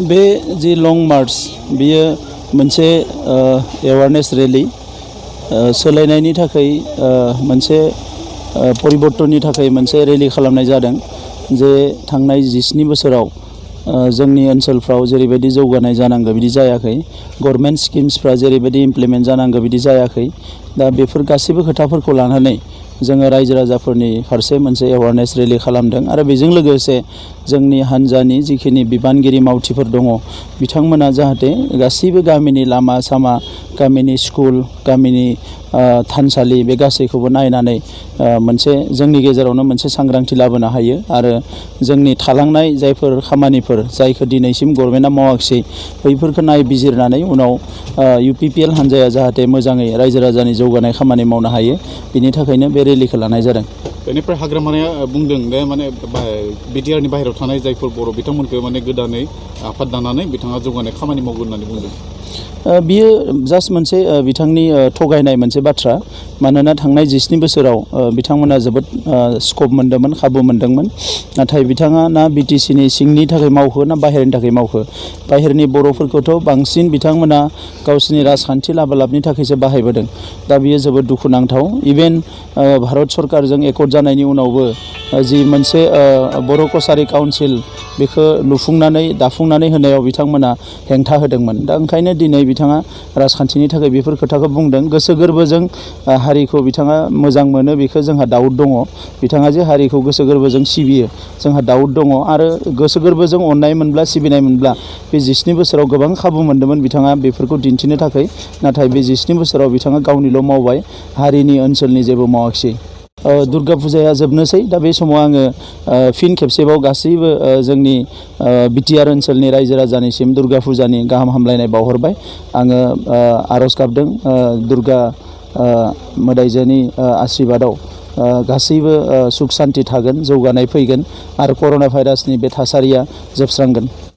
बे जि लं मार्च बियो मोनसे एवारनेस रेली सोलायनायनि थाखाय मोनसे परिबर्तननि थाखाय मोनसे रेली खालामनाय जादों जे थांनाय 17 बोसोराव जोंनि ओनसोलफ्राव जेरैबायदि जौगानाय जानांगौ बिदि जायाखै गभर्नमेन्ट स्किम्सफ्रा जेरैबायदि इमप्लिमेन्ट जानांगौ बिदि जायाखै दा बेफोर गासैबो खोथाफोरखौ लानानै जोङो रायजो राजाफोरनि फारसे मोनसे एवारनेस रेली खालामदों आरो बेजों लोगोसे जोंनि हान्जानि जिखिनि बिबानगिरि मावथिफोर दङ बिथांमोना जाहाथे गासैबो गामिनि लामा सामा गामिनि स्कुल गामिनि थानसालि बे गासैखौबो नायनानै मोनसे जोंनि गेजेरावनो मोनसे सांग्रांथि लाबोनो हायो आरो जोंनि थालांनाय जायफोर खामानिफोर जायखौ दिनैसिम गभर्नमेन्टआ मावाखिसै बैफोरखौ नायबिजिरनानै उनाव UPPL हान्जाया जाहाथे मोजाङै रायजो राजानि जौगानाय खामानि मावनो हायो बिनि थाखायनो बे रेलीखौ लानाय जादों। बेनिफ्राय हाग्रामाया बुंदों दे माने BTRनि बाहेरायाव थानाय जायफोर बर' बिथांमोनखौ माने गोदानै आफाद दानानै बिथाङा जौगानाय खामानि मावगोन होननानै बुंदों। बियो जास्ट मोनसे बिथांनि थगायनाय मोनसे बाथ्रा मानोना थांनाय 17 बोसोराव बिथांमोना जोबोद स्कप मोन्दोंमोन खाबु मोन्दोंमोन नाथाय बिथाङा ना BTCनि सिंनि थाखाय मावखो ना बाहेरनि थाखाय मावखो बाहेरनि बर'फोरखौथ' बांसिन बिथांमोना गावसिनि राजखान्थि लाबोलाबनि थाखायसो बाहायबोदों दा बियो जोबोद दुखुनांथाव इभेन भारत सरकारजों एकर्ड जानायनि उनावबो जि मोनसे बर' कसारि काउन्सिल बेखौ लुफुंनानै दाफुंनानै होनायाव बिथांमोना हेंथा होदोंमोन दा ओंखायनो दिनै बिथाङा राजखान्थिनि थाखाय बेफोर खोथाखौ बुंदों गोसो गोरबोजों हारिखौ बिथाङा मोजां मोनो बेखौ जोंहा दाउट दङ बिथाङा जे हारिखौ गोसो गोरबोजों सिबियो जोंहा दाउट दङ आरो गोसो गोरबोजों अननाय मोनब्ला सिबिनाय मोनब्ला बे 17 बोसोराव गोबां खाबु मोन्दोंमोन बिथाङा बेफोरखौ दिन्थिनो थाखाय नाथाय बे 17 बोसोराव बिथाङा गावनिल' मावबाय हारिनि ओनसोलनि जेबो मावाखिसै। दुर्गा फुजाया जोबनोसै दा बे समाव आङो फिन खेबसेबाव गासैबो जोंनि BTR ओनसोलनि रायजो राजानिसिम दुर्गा फुजानि गाहाम हामलायनाय बावहरबाय आङो आर'ज गाबदों दुर्गा मोदायजोनि आशीर्बादाव गासैबो सुख सान्ति थागोन जौगानाय फैगोन आरो कर'ना भाइरासनि बे थासारिया जोबस्रांगोन।